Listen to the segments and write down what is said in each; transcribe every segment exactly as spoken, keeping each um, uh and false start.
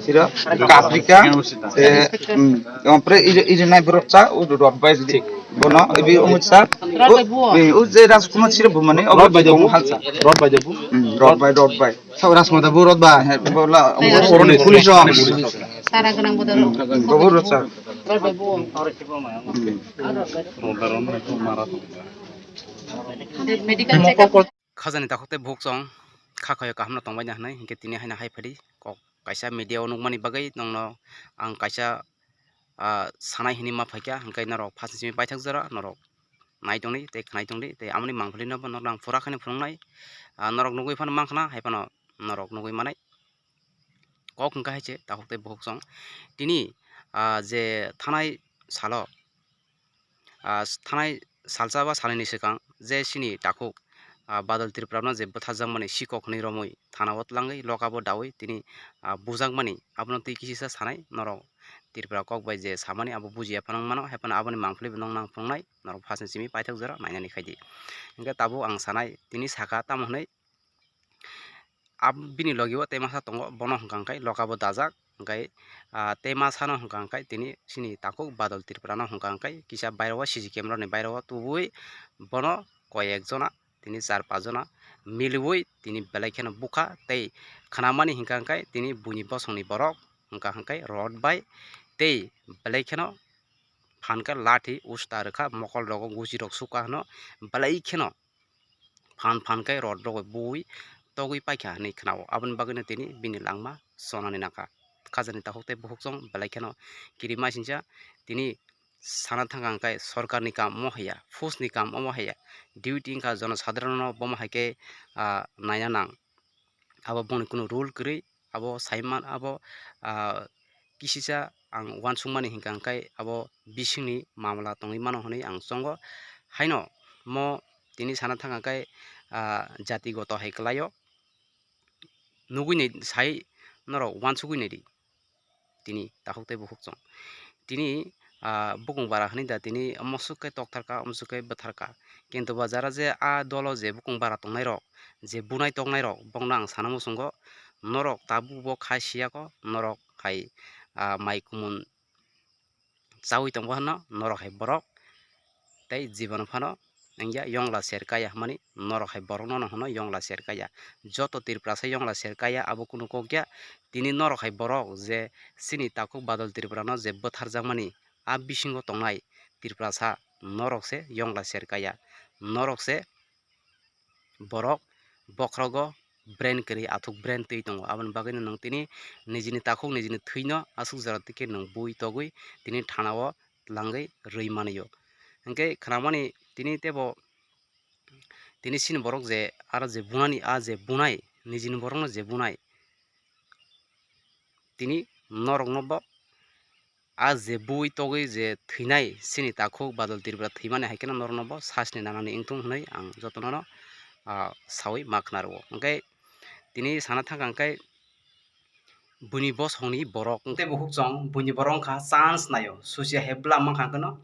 Sira, Africa, eh, mm, ompre iri, iri nai borok cha, u Rod bai di. Bono, ibi umut sa, u, eh, u je Rajkumar Sira bumani, obo Rod bai di bung bu. Halsa. Rod bai di bu. Mm, Rod bai, Rod bai. Sa Rajkumar da bu Rod bai. Eh, bola, Rod bai. Police rok. Sara gwnang bodo rok. Bobo rok cha. Rod bai bu. Mm. Medical check up. Khajani takhuk tei bukhuk chwng kha khaio kaham no tongbai na hinwi hinkhe tini haino hai phadi kok kaisa media o nukmani bagwi nongno ang kaisa, ah, sanai hinwi ma phaikha, hinkhe norok first ni simi paithak jora norok nai tongdi tei khnai tongdi tei amoni mangpili no bo norok ang pura khaino phunuknai, ah, norok nugwi phano mankha na hai phano norok nugwi manai. Kok hwnkha hai se takhuk tei bukhuk chwng tini, ah, je thanai salo ah, thanai salsa ba salnini swkang je chini takhuk, ah, Badal Tripura no je bwtharjakmani sikok hwnwi romwi thana o twlangwi loka bo dawi tini, ah, bujakmani abono twi kisisa sanai norok Tripura kok bai je samani abo bujiya phano wng mano, hai phano aboni mangpili bo nong nang phunuknai norok first ni simi paithak jora nainani khai di. Hinkhe tabuk ang sanai tini saka tamo hwnwi Ab-, bini logi o tei masa tongo, bono hwnka hwnkhe loka bo dajak, hwnkhe, ah, tei masa no hwnka hwnkhe tini chini takhuk Badal Tripura no hwnka hwnkhe kisa bairo o C C camera ni bairo o tubui bono koi ek jona tini char panch jona miliui tini belai kheno bukha tei khnamani hwnka hwnkhe tini buini bosongni borok hwnka hwnkhe rod bai tei belai kheno phan khe lathi usta rwkha mokol rogo guchi rok sukha hwno belai kheno phan phan khe rod rogwi bui togwi paikha hinwi khnao. Aboni bagwino tini bini langma chonani nangkha. Khajani takhuk tei bukhuk chwng belai kheno kirima singcha tini sana thangkha hwnkhe sorkarni kaam omo haiya, fusni kaam omo haiya, duty wngkha jonosadharono bomo hai khe, ah, naina nang. Abo boni kunu rule kwrwi, abo saiman, abo, ah, kisisa ang uansukmani hinkha hwnkhe abo bisingni mamla tongwi mano hwnwi ang chongo. Haino mo tini sana thangkha khe, ah, jatigoto hai kwlaio. Nugwi nai sai norok uansugwi naidi. Tini takhuk tei bukhuk chwng. Tini, ah, bukung bara hwnwi da tini omo swk khe tokthar kha, omo swk khe bwthar kha. Kintu ba jara je a dolo je bukung bara tongnai rok, je bunai toknai rok, bokno ang sana muchungo, norok tabuk bo khai siya kho, norok hai, ah, mai kumun chaui tongbo hwnno norok hai borok tei jibon phano wngya yongla ser kaya hwnmani norok hai borokno no hwno yongla ser kaya. Joto Tiprasa yongla ser kaya abo kunu kok ya. Tini norok hai borok je chini takhuk Badal Tripura no je bwtharjakmani a bisingo tongnai Tiprasa norok se yongla ser kaya. Norok se borok bokhorogo brain kwrwi athuk brain twi tongo. Aboni bagwino nwng tini nijini takhuk nijini thwino aswk jora twi khe nwng bui togwi tini thana o twlangwi rwi manio. Hinkhe khnamani tini teibo tini chini borok je aro je bunani a je bunai nijini borokno je bunai tini norokno bo a je bui togwi je thwinai chini takhuk Badal Tripura thwimani hai kheno norokno bo sasni nanani wngthung hwnwi ang jotono no, ah, saui ma khna rwo. Hwnkhe tini sana thangkha hwnkhe buini bosongni borok tei bukhuk chwng buini borok wngkha chance naio susia hebla mankha hwnkhe no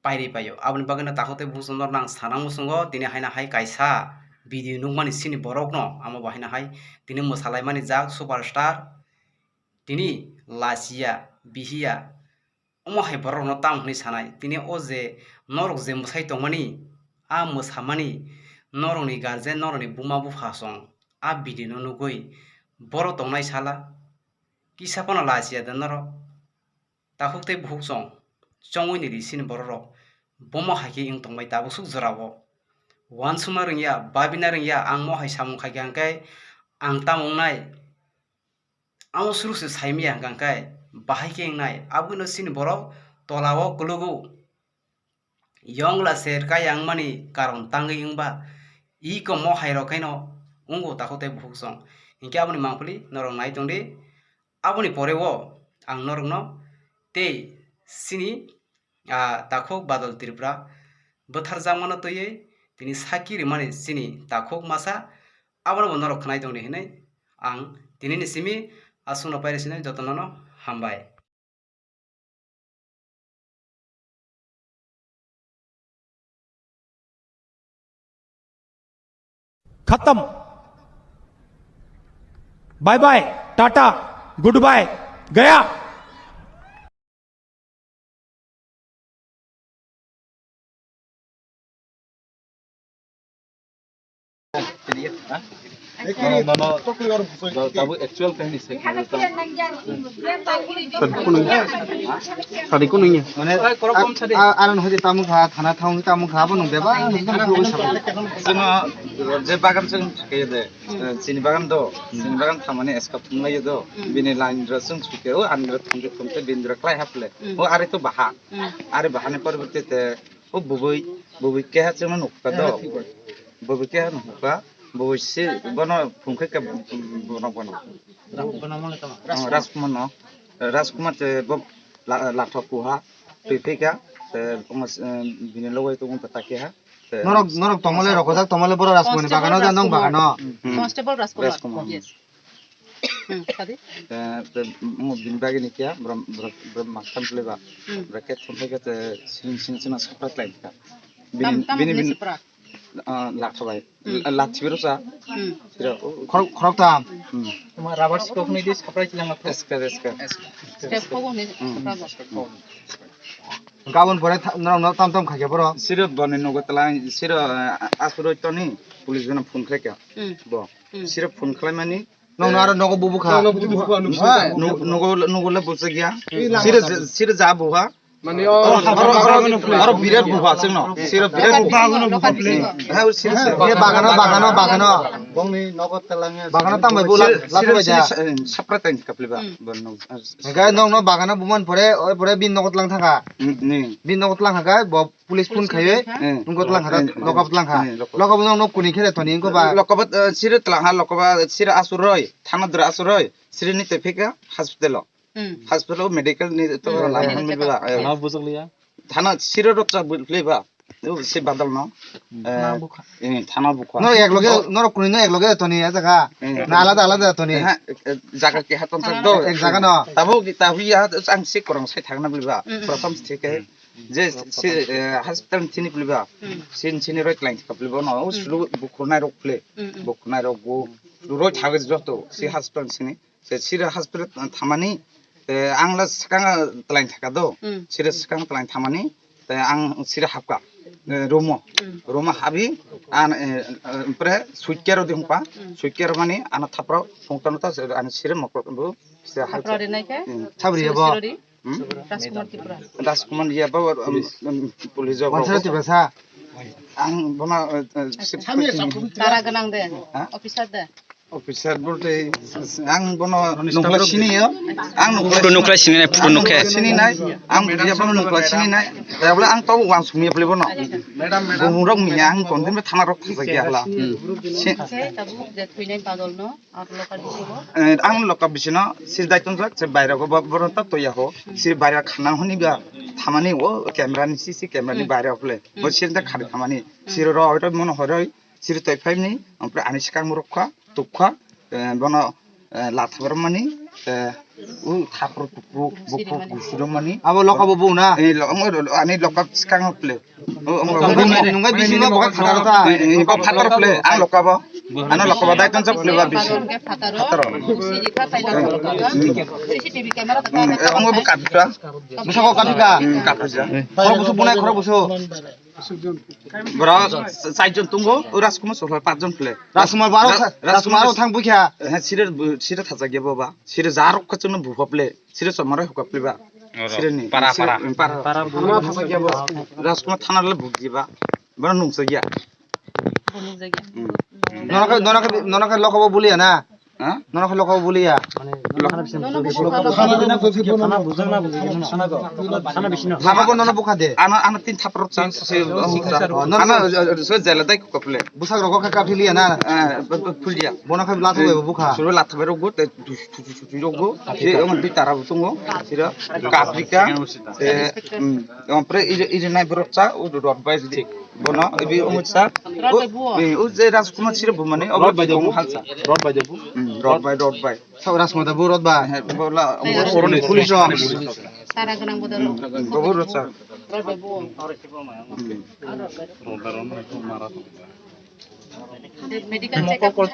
pairi paio. Aboni bagwino takhuk tei bukhuk chwng norokno ang sana muchungo tini haino hai kaisa video nukmani chini borokno amo bo haino hai tini mwsalaimani jak superstar. Tini lachiya, bihiya, omo hai borokno tamo hwnwi sanai? Tini o je norok je mwsai tongmani, a mwsamani norokni guardian, norokni buma bupha song a video no nugwi borok tongnai sala kisa phano lachiya de norok? Takhuk tei bukhuk chong chongwi ni di chini borok rok, bomo hai khe wng tongbai tabuk suk jora o. Uansukna rwngya, babina rwngya, ang mo hai samung khai kha hwnkhe ang tamo wngnai? Amo suruk se saimaya hwnkha hwnkhe bahai khe wngnai. Aboni chini borok tola o kulugo. Yongla ser kaya wngmani karon tangwi wngba iko mo hai rok khaino wngo takhuk tei bukhuk chong. Hinkhe aboni mangpili norok nai tongdi. Aboni pore o ang norokno tei chini ah, takhuk Badal Tripura bwtharjakmano twiwi tini saki rimani chini takhuk masa, abono bo norok khwnai tongdi hinwi ang tinini simi aswkno pairi sinai jotono no hambai. खत्म। Bye bye. Tata, good bye, गया। Nono, nono, tabuk actual kahini se. Tadi kuno ya. Mane, aran hoi tamo kha, thana thang tamo kha, bo nung beba, nung beba. Chwng je bagan chwng khe de, chini bagan do, chini bagan thamani eska thumlai do, bini line ro chwng suke o, ani ro thumke thumke bini ro klai haple. O ari to baha. Ari bahani poriborte te, o bubui, bubui keha chwngno nukha do. Bubui keha nukha, bubui si bono phungkhe ke bono bono. Rajkumar no. Rajkumar te bo la-, lathok kuha, twi phika, te bini logoi tongo ta keha. Norok, norok tomole rokojak tomole boro Rajkumar ni bagano da nong bagano. Constable Rajkumar. Rajkumar. Yes. Hmm, tadi? Eh, te mo bini bagini kya, bro, bro, bro, mas tam pleba. Hmm. Bro, ket phone ke te sing, sing, sing, surprise line ka. Bini, tam, tam bini, bini bini, surprise. Ah, lakh sabai. Hmm. Lakh sibiro sa. Hmm. Sira, oh. Khorok, khorok tam. Hmm. Tuma rubber scope ni di surprise lang ko. Eska, eska. Step ko ni. Hmm. Gabon pore tha-, norok no tam tam kha khe boro. Sira boni nogo tlang, sira, ah, asuro toni, police gana phone khlai kya. Hmm. Bo. Hmm. Sira phone khlai mani, Nong naro nogo bubu kha. Nong bubu kha, nung sa. Nung, nogo, nogo le busa gya. Sira, sira ja buha. Mane oro, oro, oro, oro birat buha sing no. Sira birat buha. Buha no buha ple. Ha, oro sira, sira. Ye bagano, bagano, bagano. Bongni nogo telange. Bagano tamai bu la, sira, la sira, bai ja. Sira, eh, sapra tang kapli ba. Hmm. Bon no. Ga nong no bagano buman pore, oi pore bin nogo telang thanga. Hmm, ni. Bin nogo telang thanga, bo Police phone khai, hmm, nung ko tlang kha, hmm, lokab tlang kha. Hmm, lokab. Lokab nung nuk kuni khe toni, nung ko ba. Lokab, eh, sira tlang ha, lokab, sira asuroi, thana dra asuroi, sira ni te phika hospital o. Hmm. Hospital o medical ni to, hmm, la han mi ba, eh. Thana bujak liya. Thana sira rok cha bu-, le ba. O si badal no. Hmm. Eh, thana bukha. Eh, thana bukha. No ek loge, no kuni no ek loge toni, ya jaga. Hmm. Na alada alada toni. Eh, eh, jaga ke haton thana sak do. Ek jaga no. Tabo ki, tabo ya, ang si korang sai thangna bli ba. Hmm. Pratham se ke. Hmm. Je si, eh, hospital ni sini pili ba. Hmm. Sin sini roi tlang ka pili ba no. Hmm. Sulu bukhunai rok pili. Hmm, hmm. Bukhunai rok bu. Sulu roi thagis joto si, hmm, hospital sini. Se sira hospital thamani, eh, ang la skang tlang thaka do. Hmm. Sira skang tlang thamani, te ang sira hapka. Eh, room o. Hmm. Room o habi an, eh, eh, pre suit care di hungpa. Hmm. Suit care mani ana thapro phone tano ta ani sira mokro bu. Sira hapka. Thapro rinai ke? Hmm. Thabri bo. Sira sira di? Hmm? Rajkumar Tripura. Rajkumar ya ba, um, um, police job. Wansa Tripura sa. Ang bono, uh, uh, sip-, tara ganang de. Ha? Officer de. Officer bolte ang bono nukla sini yo. Ang nukla sini nai, photo nukhe. Sini nai. Ang ya bono nukla sini nai. Ya bole ang tau wan sumi bole bono. Bumung rok miya ang kondin thana rok thajak ya hla. Hmm. Si- Khe tabuk de thuinai badol no. Aro local bising o? Eh, ang local bising no, sir dai tong jak, sir baire go bo-, boron ta toya ho. Hmm. Sir baire khana honi ba, thamani o camera ni C C camera ni, hmm, baire o phle. Hmm. Bo sir da khari thamani. Hmm. Sir ro ro mono horoi, sir toi phai ni, ampre ani skang muruk kha, tuk kha, eh, bono, eh, latha bar mani, eh, u thapro tukro, bukro gusuro mani. Abo local bo bu na? Eh, lo-, ang ani local skang o phle. Nungbai bisingo bo khataro ta. Bo phataro phle, ang lokabo. Ano lokabo dai ton chok phle ba bisi. Phataro. Phataro. C C T V camera ta. Ang bo kapta. Bwsako kapika. Kapja. Khorok busu bunai khorok busu. Bro, sai jon tungo, Rajkumar sohla pach jon phle. Rajkumar baro, Rajkumar aro thang bukya. He sire, sire thajak ya baba. Sire jarok kachung no bupha phle. Sire somare hukap phle ba. Sire ni. Para, para. Para. Rajkumar thana le bukji ba. Bana nungsa ya. Nonaka, nonaka, nonaka lokabo buliya na. Ha? Nonaka lokabo buliya. Thana bisi no. Thana bo nono bukha de. Ana, ana tin thapro chance se. Ana so jela dai ko phle. Busak rok kha kaphi liya na. Eh, phulia. Bona kha latha bai bukha. Suru latha bai rok go te tu tu tu tu rok go. Se on bi tara butungo. Sira kaprika. Eh, um, pre iri iri nai borok cha u rot bai di. Bono ibi umut sa. Rot bai buo. Eh, u je Rajkumar sira bumani. Rot bai de bu. Halsa. Rot bai de bu. Hmm, rot bai, rot bai. Sa Rajkumar da bu rot bai. He, bola. Oroni police rok. Tara ganang boda rok. Bobo rot sa. Rot bai buo. Hmm. Medical check up.